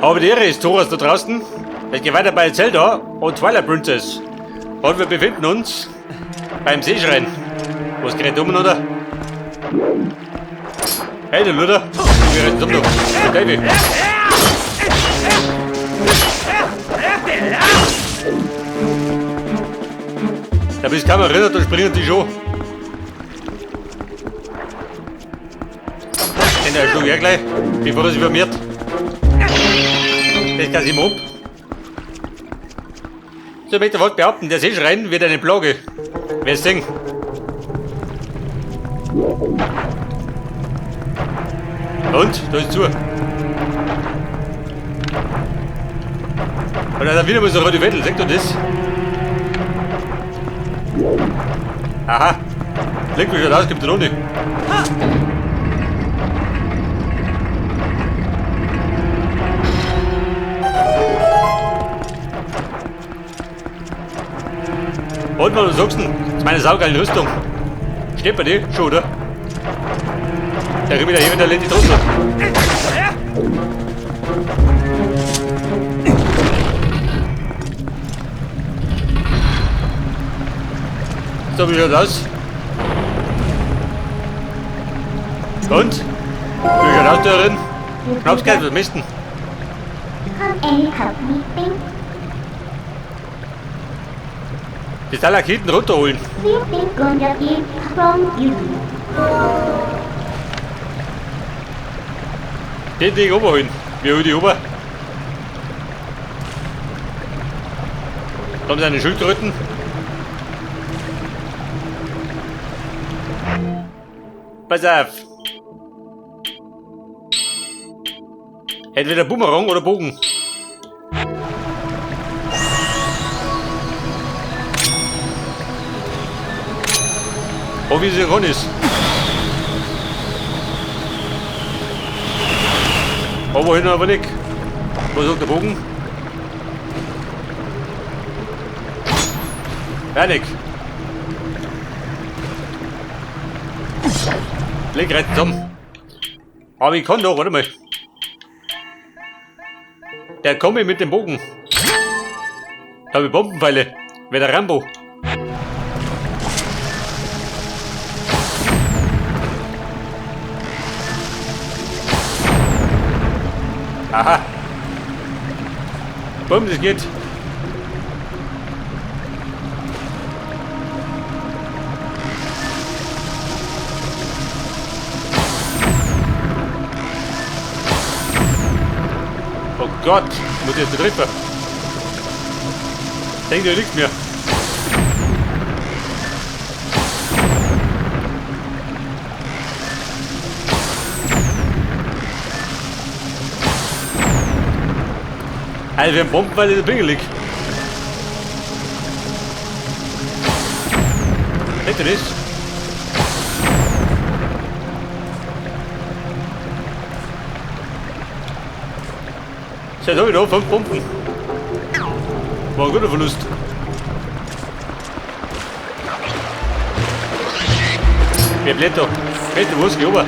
Habe die Ehre, ist Thoras da draußen. Es geht weiter bei Zelda und Twilight Princess. Und wir befinden uns beim Seeschrein. Was geht um, oder? Hey, du Luder. Wir rennen um, du. Davy. Da bist keiner erinnert, da springen die schon. Den erschlug er gleich, bevor er sich vermehrt. Das kann ich ab. So, ich möchte fast behaupten, der Seeschrein wird eine Plage. Wer sehen? Und? Da ist zu. Und dann wieder mal so rote Vettel, seht ihr das? Aha. Legt mich schon aus, gibt es noch nicht. Und was sagst du? Das ist meine saugeilen Rüstung. Steht bei dir? Schon, oder? Der wieder jemand, der lehnt die drunter. So, wie schaut aus? Und? Wie schaut aus, darin? Schnapsgeld, was misten? Die Stalakiten runterholen. Den Ding oberholen. Wir holen die ober. Da haben sie eine Schildkröten. Pass auf. Entweder Bumerang oder Bogen. Oh, wie sie ist. Oh, wohin aber nicht? Wo sagt der Bogen? Fertig. Leg rein zusammen. Aber ich kann doch, warte mal. Der komme mit dem Bogen. Da habe ich Bombenpfeile. Wer der Rambo. Aha. Bumm, das geht. Oh Gott, muss ich jetzt betreffen. Denkt ja nichts mehr. Also wir haben Bomben, weil ich pingelig. Seht ihr das? Jetzt habe ich noch 5 Bomben. War ein guter Verlust. Wer bleibt da? Weißt du was? Geh runter.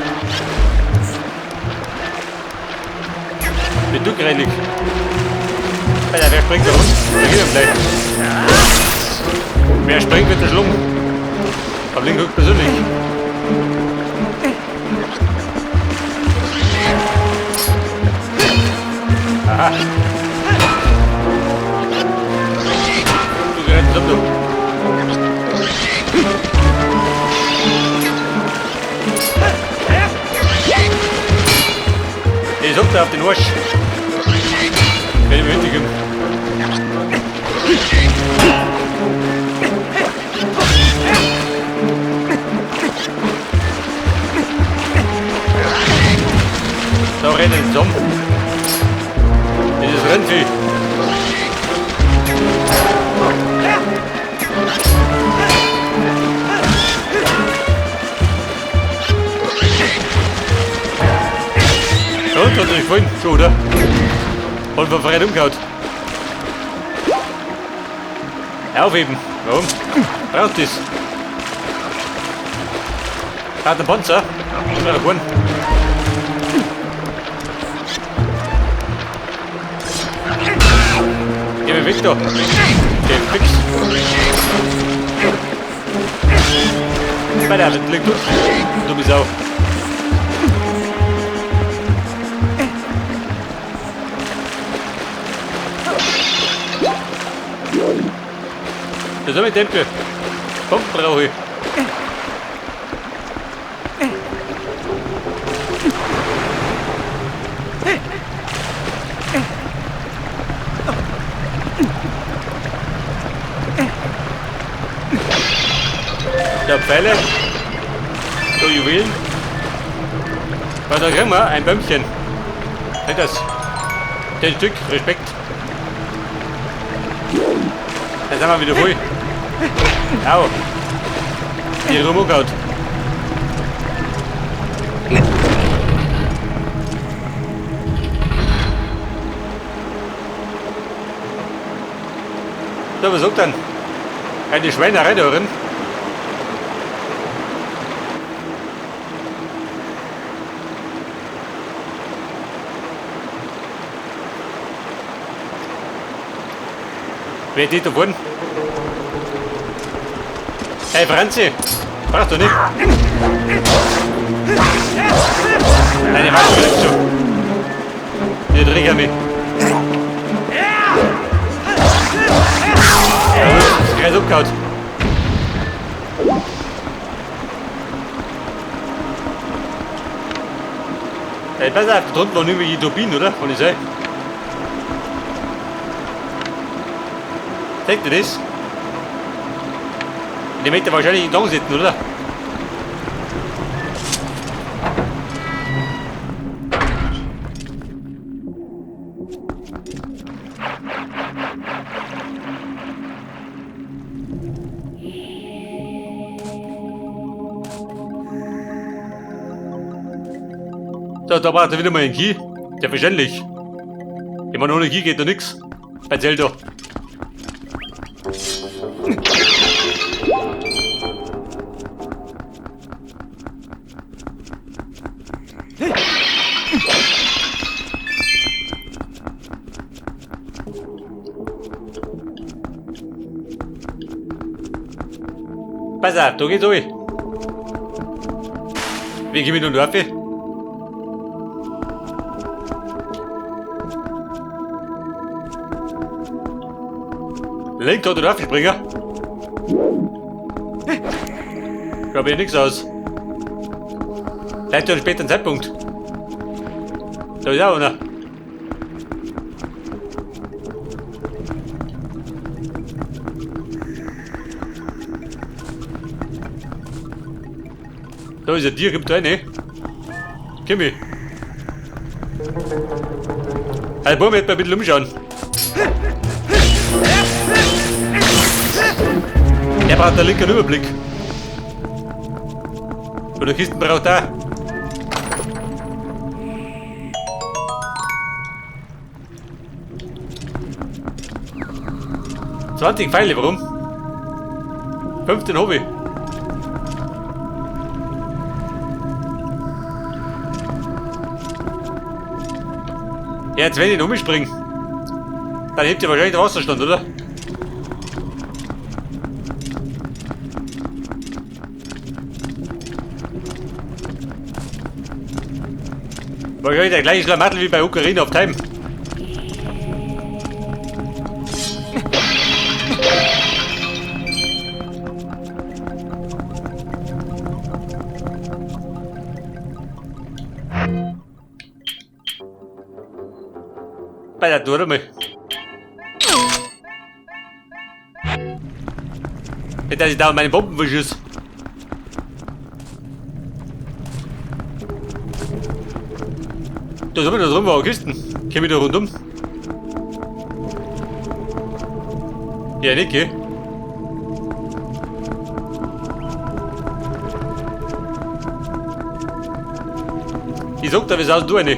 Bin du gereinig. Alter, wer springt da runter? Da geht er gleich. Wer springt, wird erschlungen. Am linken Rücken persönlich. Aha. Du gerettet, du. Ich hab da auf den Arsch. Wenn ich mir hinterkomme. Da rennen sie zusammen. Dieses Rennvieh. Und hat sich gefallen, schon, oder? Und von vorne umgehauen. Aufheben. Warum? Braucht das? Hat einen Panzer. Das wäre keinen. weg da. Geh fix. Bei der liegt du. Dumme Sau. Das ist mit Tempel. Bomben brauche ich. Da Pfeile. Da Juwelen. Was da kriegen wir? Ein Bömmchen. Nicht das. 10 Stück, Respekt. Dann sind wir wieder voll. Au. Die rumgehauen. So, was sagt dann? Eine Schweinerei da drin. Wer geht da vorne? Hey Franzi, brauchst du nicht? Deine Waffe kriegst du. Die Drecker mich. Ja, Kreis abgehauen. Hey, pass auf, da drunten waren irgendwelche Turbinen, oder? Kann ich sein? Zeigt dir das? Die möchte wahrscheinlich in Gang sitzen, oder? So, da braucht er wieder mal einen Key. Ja, verständlich. Ich meine, ohne Key geht da nix. Bei Zelda. Pass auf, da geht's rein. Wie komme ich nun rauf? Link kann da raufspringen. Schaut mir nichts aus. Vielleicht zu einem späteren Zeitpunkt. Da ist auch einer. Da ist ein Tier, kommt da rein. Kimi. Hey, Bub, jetzt mal ein bisschen umschauen. Der braucht einen linken Überblick. Oder Kisten braucht er. 20 Pfeile, warum? 15 Hobby. Ja, jetzt wenn ich umspringe, dann hebt ihr wahrscheinlich den Wasserstand, oder? Wahrscheinlich der gleiche Schlamassel wie bei Ocarina of Time. Bei der Tour mal. Nicht, dass ich da meine Bomben verschieße. Da sind wir da drin, war Kisten. Komm ich da rundum? Ja, nicht, gell? Ich sag da, wie sahst du eine?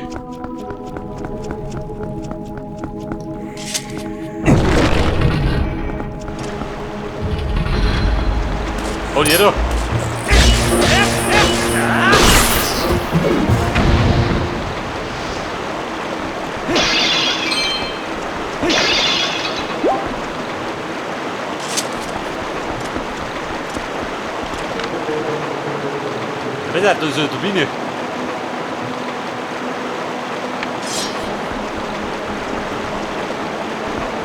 Und hier doch. Das ist so eine Turbine.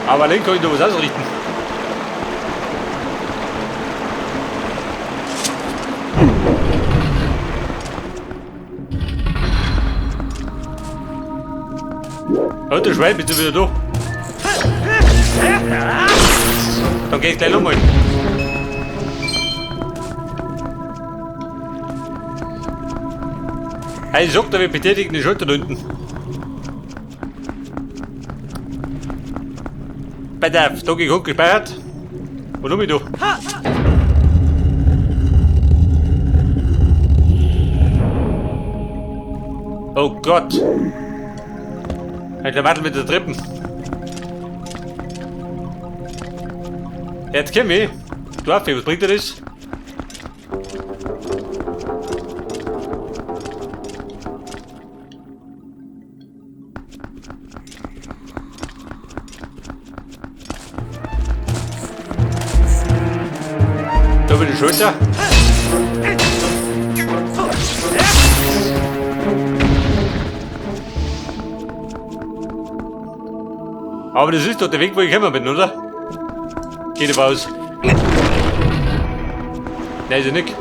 Aber links kann ich noch was ausrichten. Oh, du Schwein, bist du wieder da? Dann geh ich gleich nochmal. Hey, ich sag dir, wir betätigen die Schulter unten. Bei der Donkey Kong gespeichert. Wo bin ich da? Oh Gott. Ein Klamattel mit der Treppen. Jetzt komm ich. Du Affe, was bringt dir das? Da bin ich Schulter. Aber das ist doch der Weg, wo ich gekommen bin, oder? Geht aber aus. Nein, ist ja nicht.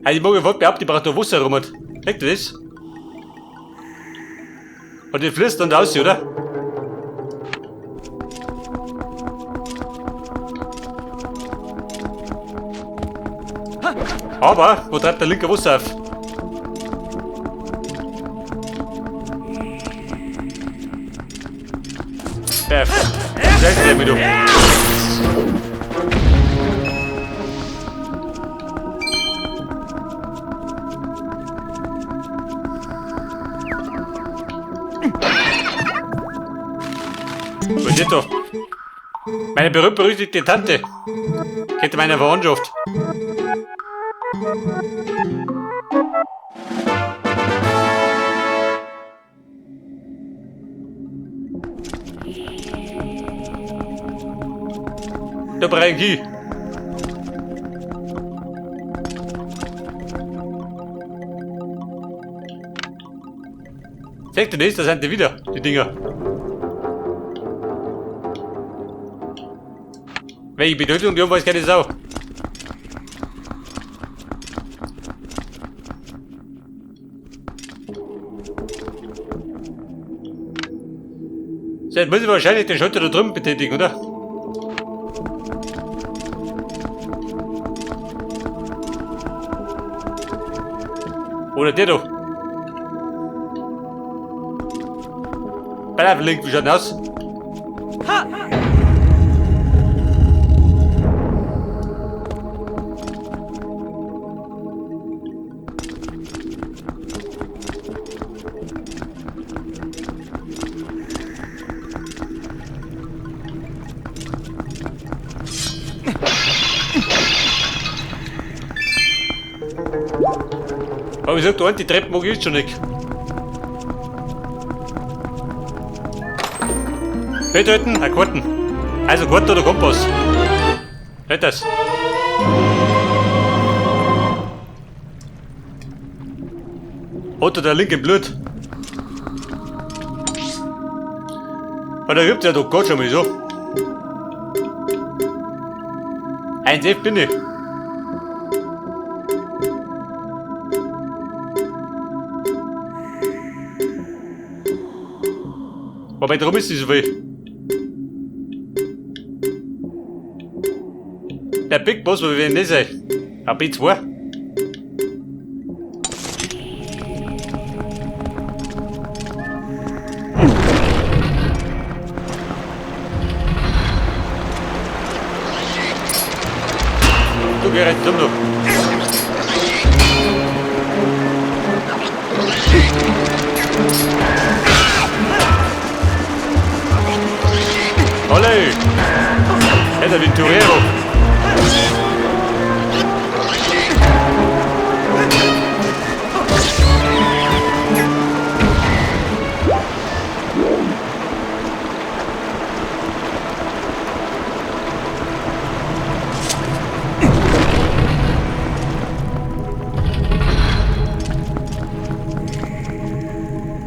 Die Mucke wollte behaupten, die braucht nur Wasser rum. Merkt ihr das? Und die fließt dann aus, oder? Aber, wo treibt der linke Wasser auf? Pf, scheiße, der wieder. Was ist das da? Meine berühmt-berüchtigte Tante. Kennt meine Verwandtschaft. Da brauche ich. Seht ihr das? Da sind die wieder, die Dinger. Welche Bedeutung die haben, weiß keine Sau. So, jetzt muss ich wahrscheinlich den Schalter da drüben betätigen, oder? Oder der da. Bei der Link, wie schaut denn aus? Aber ich sag, da die Treppen mag ich schon nicht. Bedeuten, eine Karten. Also Karten oder Kompass. Nicht das. Hat da der linke Blut? Ah, da gibt's ja doch Gott schon mal so. 1,11 bin ich. Wobei, drum ist nicht so viel. Der Big Boss, wo wir denn das sein? Ein B2. Du geh rein, dumm du. Olé! Hey, der Venturero!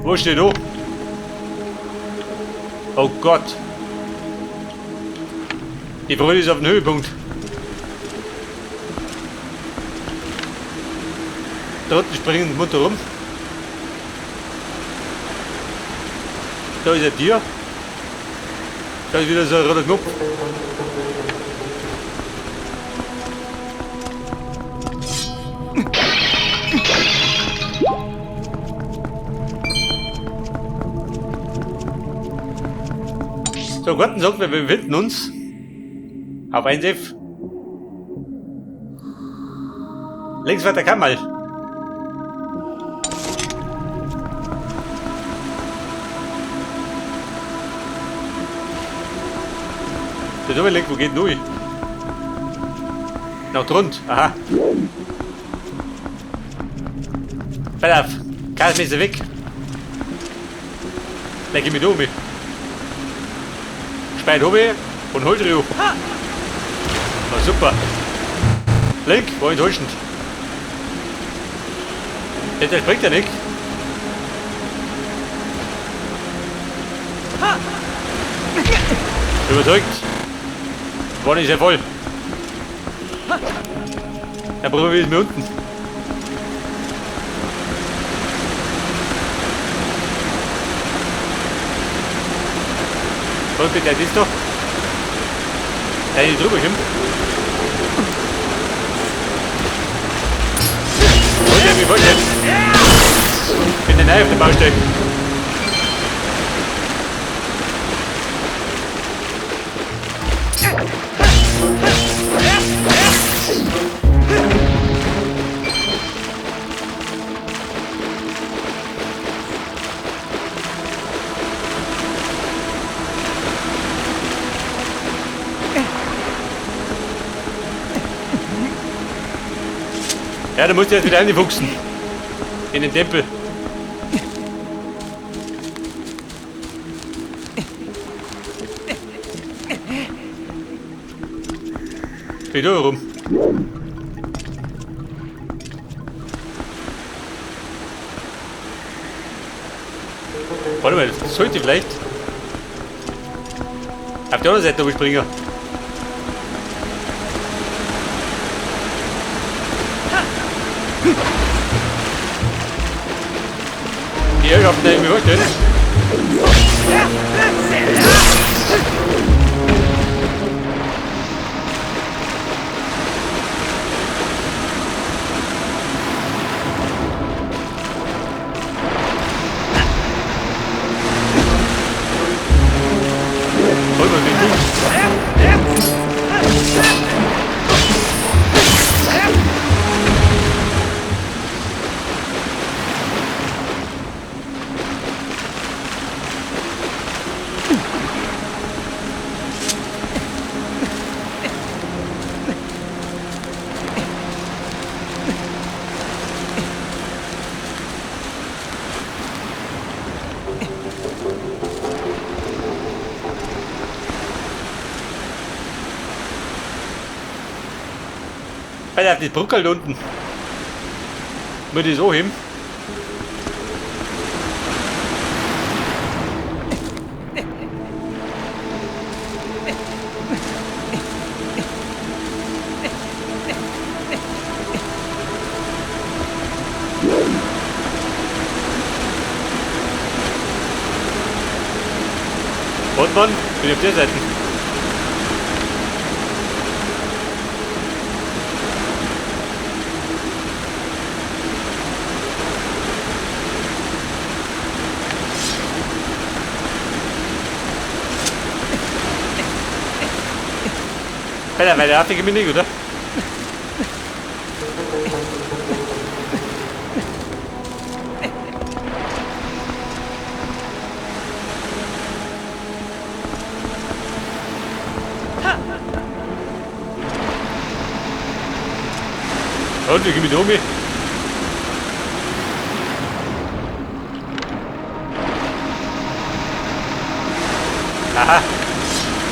Wo steht du? Oh Gott. Die Freude ist auf dem Höhepunkt. Da unten springen munter rum. Da ist ein Tier. Da ist wieder so ein roter Knopf. So, Gott sagt, wir befinden uns auf 1F. Links war der Kammerl. Der Dominik, wo geht denn Noch drunter, aha. Pass auf, kein Messer weg. Leg ich mich um. Speit oben und hol dich. Na super. Link, war enttäuschend. Der springt ja nicht. Überzeugt. War nicht sehr voll. Dann probieren wir es mit unten. Voll bitte, das ist doch. Da ist drüber kommt. Wollt ihr, wollt ihr? Bin der Nähe auf der Baustelle. Ja, da musst du jetzt wieder reinfuchsen. In den Tempel. Geh da rum. Warte mal, das sollte vielleicht auf die andere Seite springen. Die Herrschaften, die ich mir vorstellen. Voll mal mit. Alter, die Brücke halt unten. Würde ich so hin. Und Mann, bin ich auf der Seite. Alter, weil der Afrika bin ich, oder? Und wie mit um? Aha.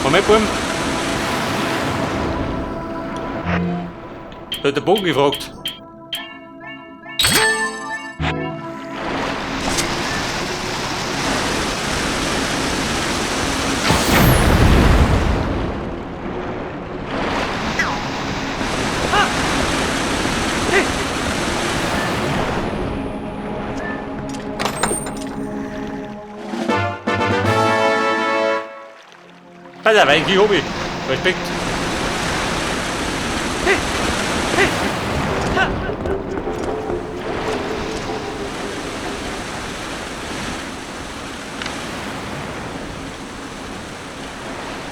Moment, Buben. Da hat der Bogen gefragt. Pass auf, ein Hobby. Respekt.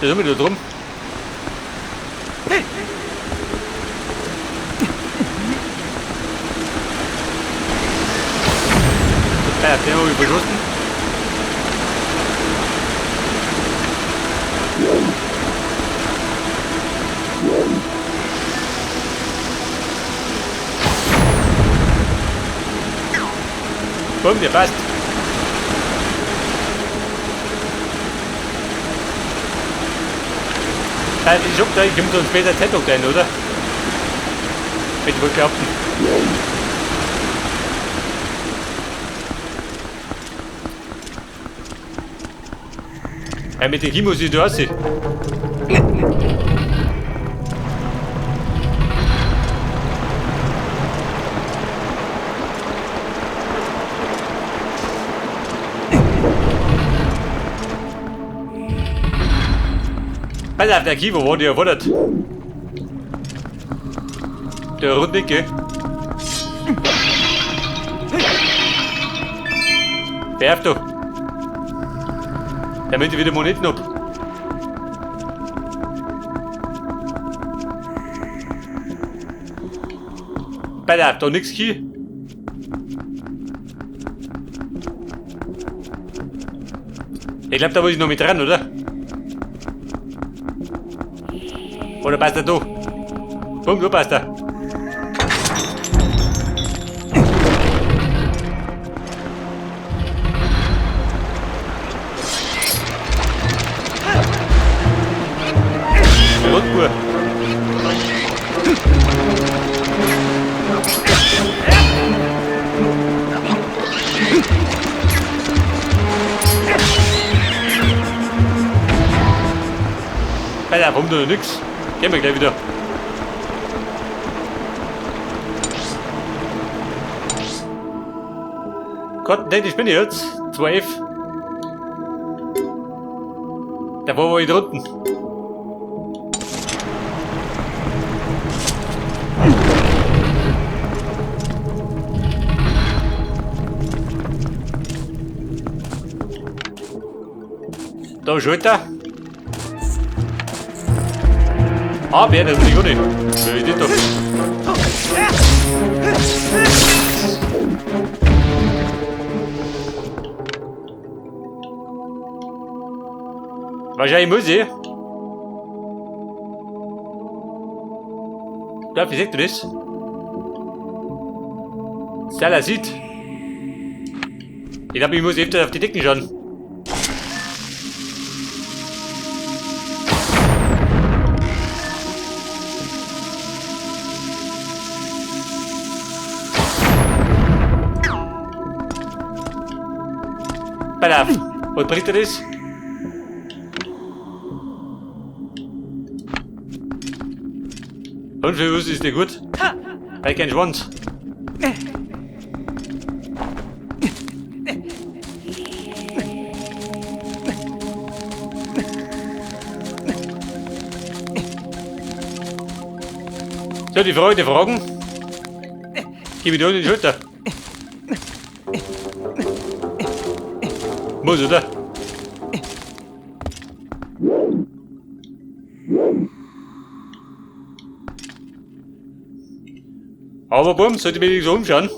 Da sind wir da drum. Ja, den habe ich verschossen. Bumm, der passt. Ich hab da, ich komme sonst später Zeitung rein, oder? Bitte wohl behaupten. Ja, mit den Chemo sieht du aussehen. Pass auf, der Kivo wurde ja wundert. Der Rundnicke. Werf doch. Damit ich wieder Moneten hab. Pass auf, da nix hier. Ich glaube, da muss ich noch mit dran, oder? Oder passt er da? Bumm, du passt er. Rundkur. Alter, warum denn nix? Gehen wir gleich wieder. Gott, ne, die Spinne jetzt. 2F. Da war ich drunten. Da Schulter. Ah, wer das nicht, oder? Wie ist das doch? Wahrscheinlich muss ich. Da, wie seht ihr das? Salasit. Ich glaube, ich muss öfter auf die Decken schauen. Pass auf. Was bringt dir das? Und für was ist der gut? Weil kein Schwanz. So, die Freude fragen. Gib mir da in die Schulter. Muss, oder? Aber bumm, sollte ich mich nicht so umschauen.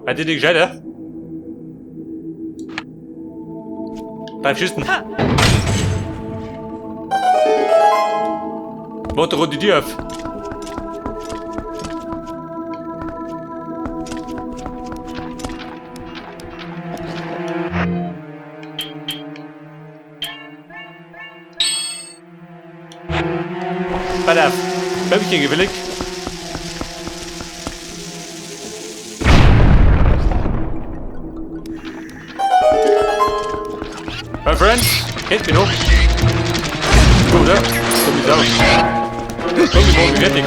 Weil die nicht gescheiter. Bleib schießen. Warte, rund die Tür auf. Pass auf. Bäumchen gefällig. My friends, kennt mich noch. Gut, oder? Komm ich auch. Komm ich morgen fertig.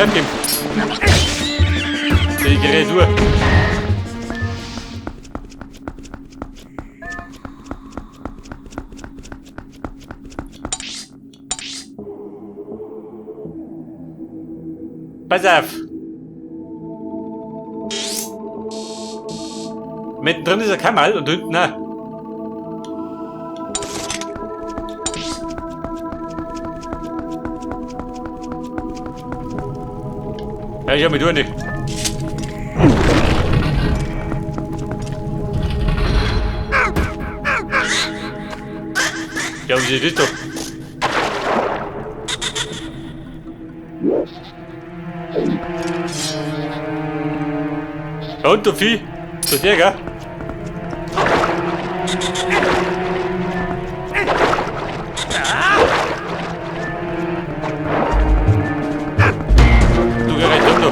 aufgeben. Die Kreatur. Pass auf! Mittendrin ist ein Kammerl und hinten auch. Ja, ich hab mich durch nicht. Ja, wie sieht das doch? Ja, und du Vieh. Zu dir, gell? Du geh rein, du.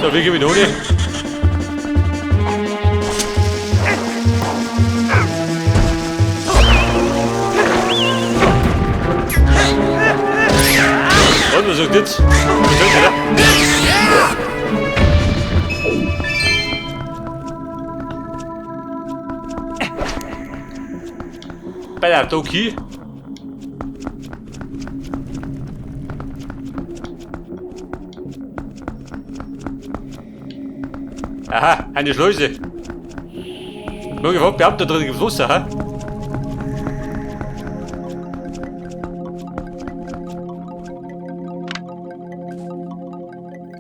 So, wie gehen wir ohne? Und was sagt jetzt? Was sagt ihr da? Bei der Doki. Aha, eine Schleuse. Nur gefragt, Beamter drin gibt's Wasser, hä?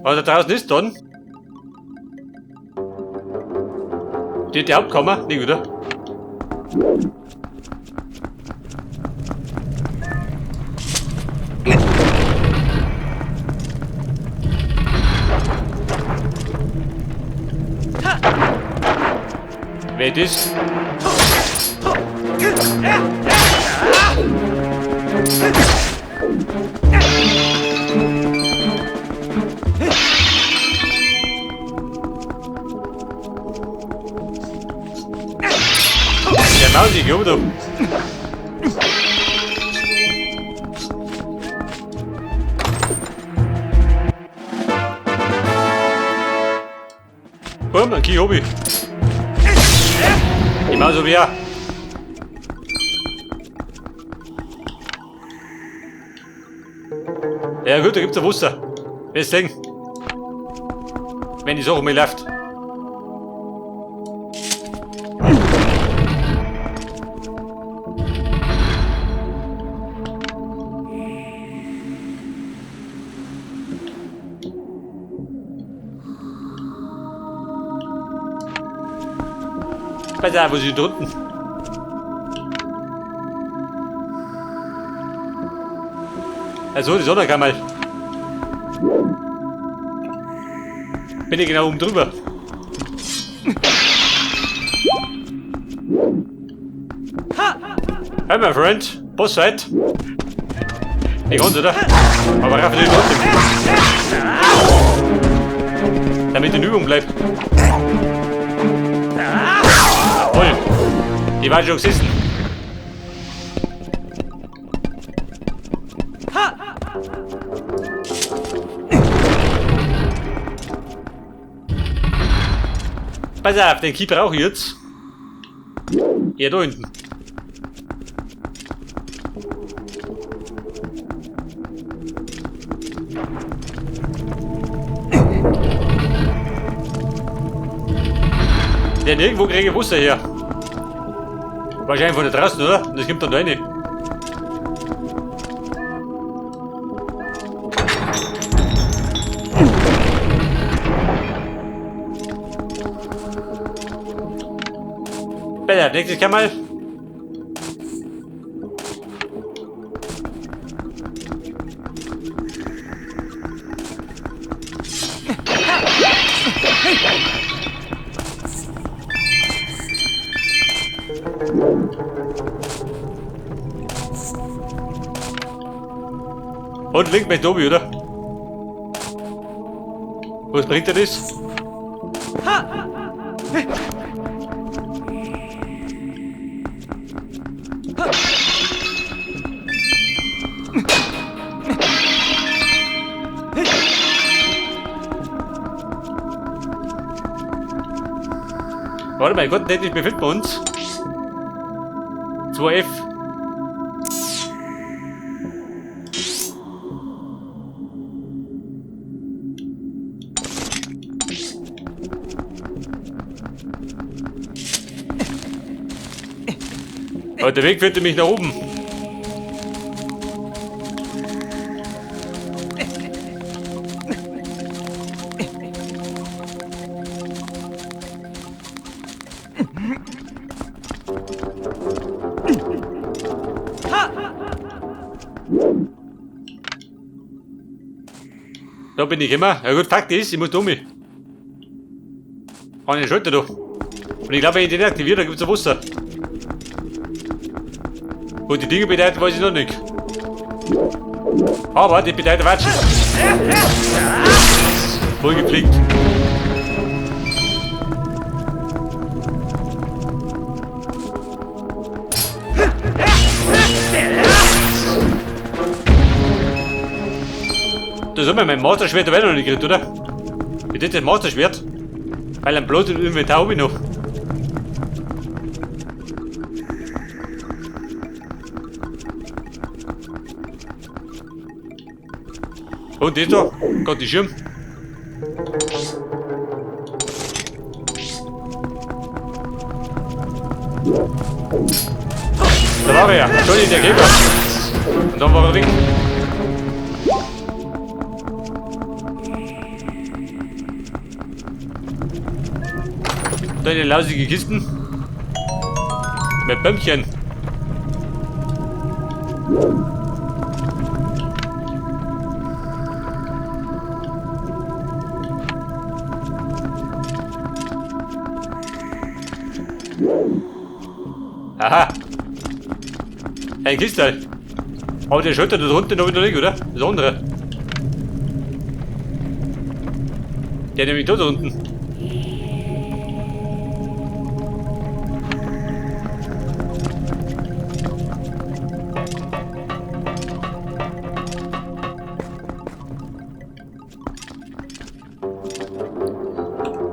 Was da draußen ist dann? Die Hauptkammer? Nicht, oder? Wer ist? Der Mausig, oder? Bumm, ein Kiyobi. Die Maus hab ich auch. Ja gut, da gibt's ein Wasser. Wirst sehen. Wenn die Sache mal läuft. Pass auf, wo sind drunten? Also, die Sonne kann mal. Bin ich genau oben drüber. Hey, my friend. Boss fight. Ich kann's, oder? Aber raff natürlich trotzdem. Damit in Übung bleibt. Voll. Die war schon gesessen. Pass auf, den Key brauche ich jetzt. Ja, da hinten. Denn irgendwo kriege ich Wasser her. Wahrscheinlich von da draußen, oder? Und das kommt dann da rein. Bitte, nächstes Mal. Und links mit Tobi, oder? Was bringt dir das? Warte mal, Gott, nicht befinden wir uns. 2F. Aber der Weg führte mich nach oben. Da bin ich immer. Ja gut, Fakt ist, ich muss um mich. Eine Schulter da. Und ich glaube, wenn ich den aktiviere, da gibt es Wasser. Und die Dinge bedeuten, weiß ich noch nicht. Aber die bedeuten Watschen. Voll gepflegt. Das haben wir mein Masterschwert dabei noch nicht gekriegt, oder? Wie das Masterschwert? Weil ein Blut im Inventar habe ich noch. Und das da? Gott, die Schirm. Da war er ja. Entschuldigung, der Käfer. Und dann war er weg. Deine lausige Kisten. Mit Bämmchen. Aha. Ein Kistel. Aber der Schulter da drunter noch wieder nicht, oder? Das andere. Der nämlich da unten.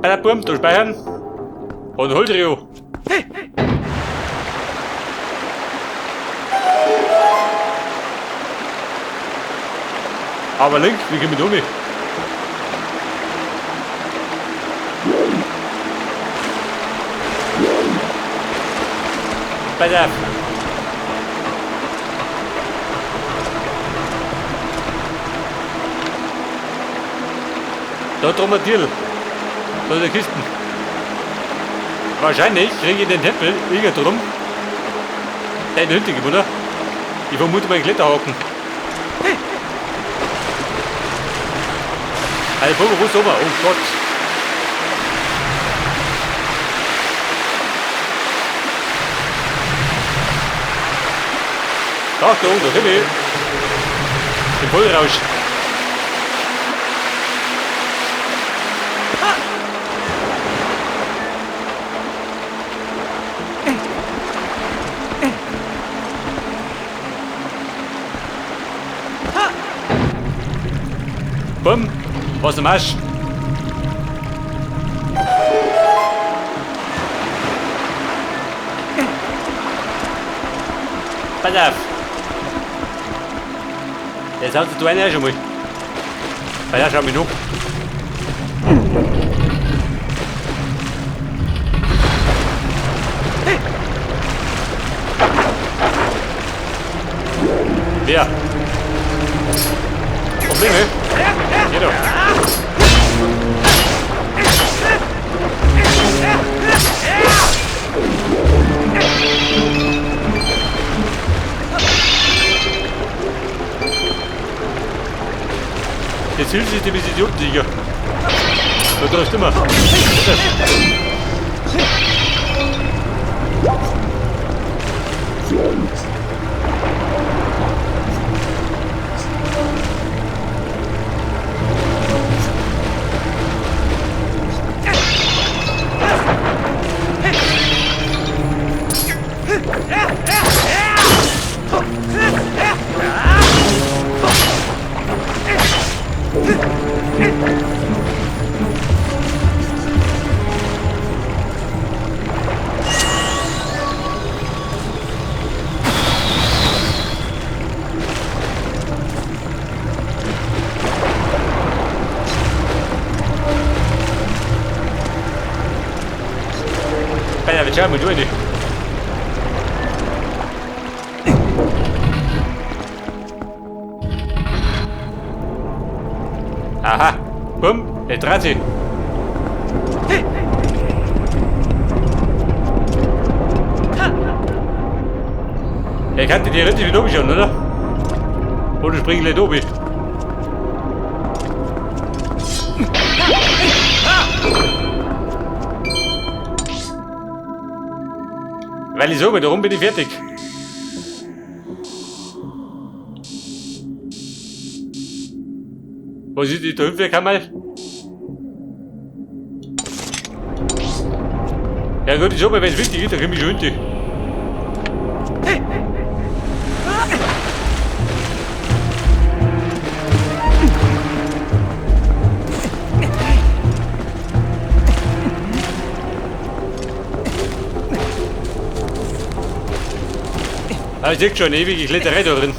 Bei der Burm, da speichern. Und hol Rio. Aber Link, wie kommen wir um? Pass auf. Da drum ein Tier. Da sind die Kisten. Wahrscheinlich kriege ich den Tempel irgendwo drum. Der in der Hütte, oder? Ich vermute mal einen Kletterhaken. Ein Vogel, wo ist oben? Oh Gott. Achtung, da bin ich. Im Vollrausch. Bumm, was am Arsch. Pass auf. Jetzt haust du einen schon mal. Ja, schau mich noch. Wer? Probleme? Geh doch. Jetzt hilft sich dem Idiotensieger. Du triffst immer. Geil, jetzt schau mal da rein. Aha, bumm, der dreht sich. Er kann die richtig wieder oben oder? Oder springen gleich oben. Weil ich so bin, darum bin ich fertig. Was ist die da Hüpfkammer? Ja gut, ich sag mal, wenn es wichtig ist, dann komm ich schon hinter. Ah, ich sehe schon, ewige Kletterei da drin.